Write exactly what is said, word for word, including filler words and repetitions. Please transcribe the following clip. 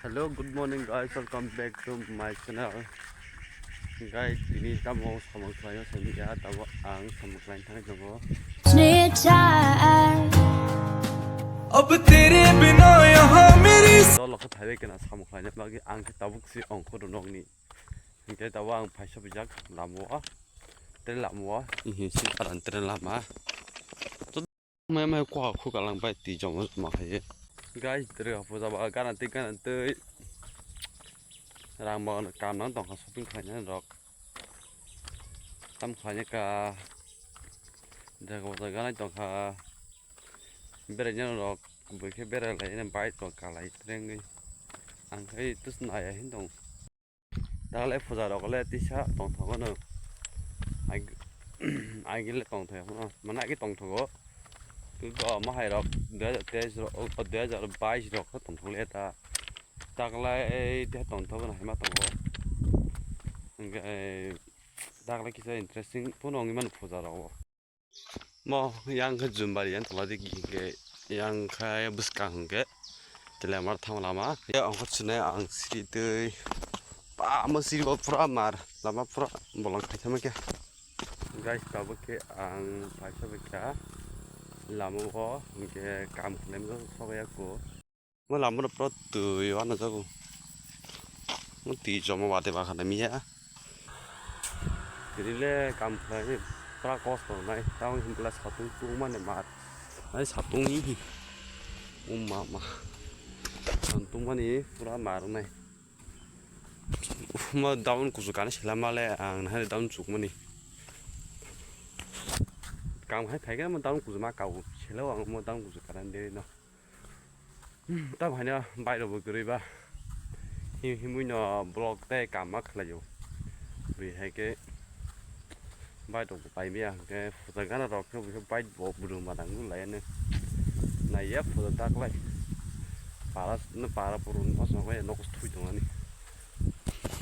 Hello, good morning guys, welcome back to my channel. Guys, tini tamo samung khlaio sami ya, tabo ang samung khlai thang tongo. Ab tere bina yahan meri. Dol khe phaibai kena samung khlaina bagwi ang khe tabuk si ongkho rwnokni. Hinkhe tabo ang phaisa bijak lamo o. Tere lamo o. Ihi si aran tere lama. Mai mai kwa khu kalang bai ti jomo ma khaye. Guys, tere puja ba gana tei gana tei. Rang ba kam nang tongkha shopping khlaina rok. Tam khlaina ka. Jaga jaga nai tongkha. Beraina rok bui khe berai lai bike rok kalai trengwi. Ang khai tus naya hin tong. Dagle puja rok le tisa tong thogo no. Ag-, agile tong thogo no. Mana agi tong thogo. Kintu omo hai rok dui hajar teis rok, o, dui hajar bais rok tong thogo le ta. Dagle te tong thogo no hai ma tongo. Hingke, dagle kisa interesting pono wngwi mano puja rok o. Mo yang khe Jumbari yang tola dik hingke yang khe bwskang hingke telemar thang lama. Ya ongkho chwnai ang siri twi. Ba mo siri bo pura mar. Lama pura bolong khaithama khe. Guys, tabuk khe ang paisa bai kha. Lama o hingke kam khlaimani sokya ko. Mo lama no pura twi o ano jago. Mo twi jomo wate ba khana miya. Tini le kam khlai pura kosto nai. Tamo himla satung tung mani mar. Nai satung ni hi. Um ma ma. Satung mani pura mar nai. Mo daun kusu kani sila male ang nahari daun chuk mani. Kam hai phai khe mo daun kusu ma kau. Sila ang mo daun kusu karan de no. Hmm, tam haino bike rok bo kwrwi ba. Hi-, himwi no block tei kam ma khlaio. Bui hai khe bike rok bo paimaya hwnkhe phuta gana rok khe bui khe bike bo bwrwng ma nangwi lai ano. Naiya phuta daklai. Para, no para purun osong khe nok thui tongani.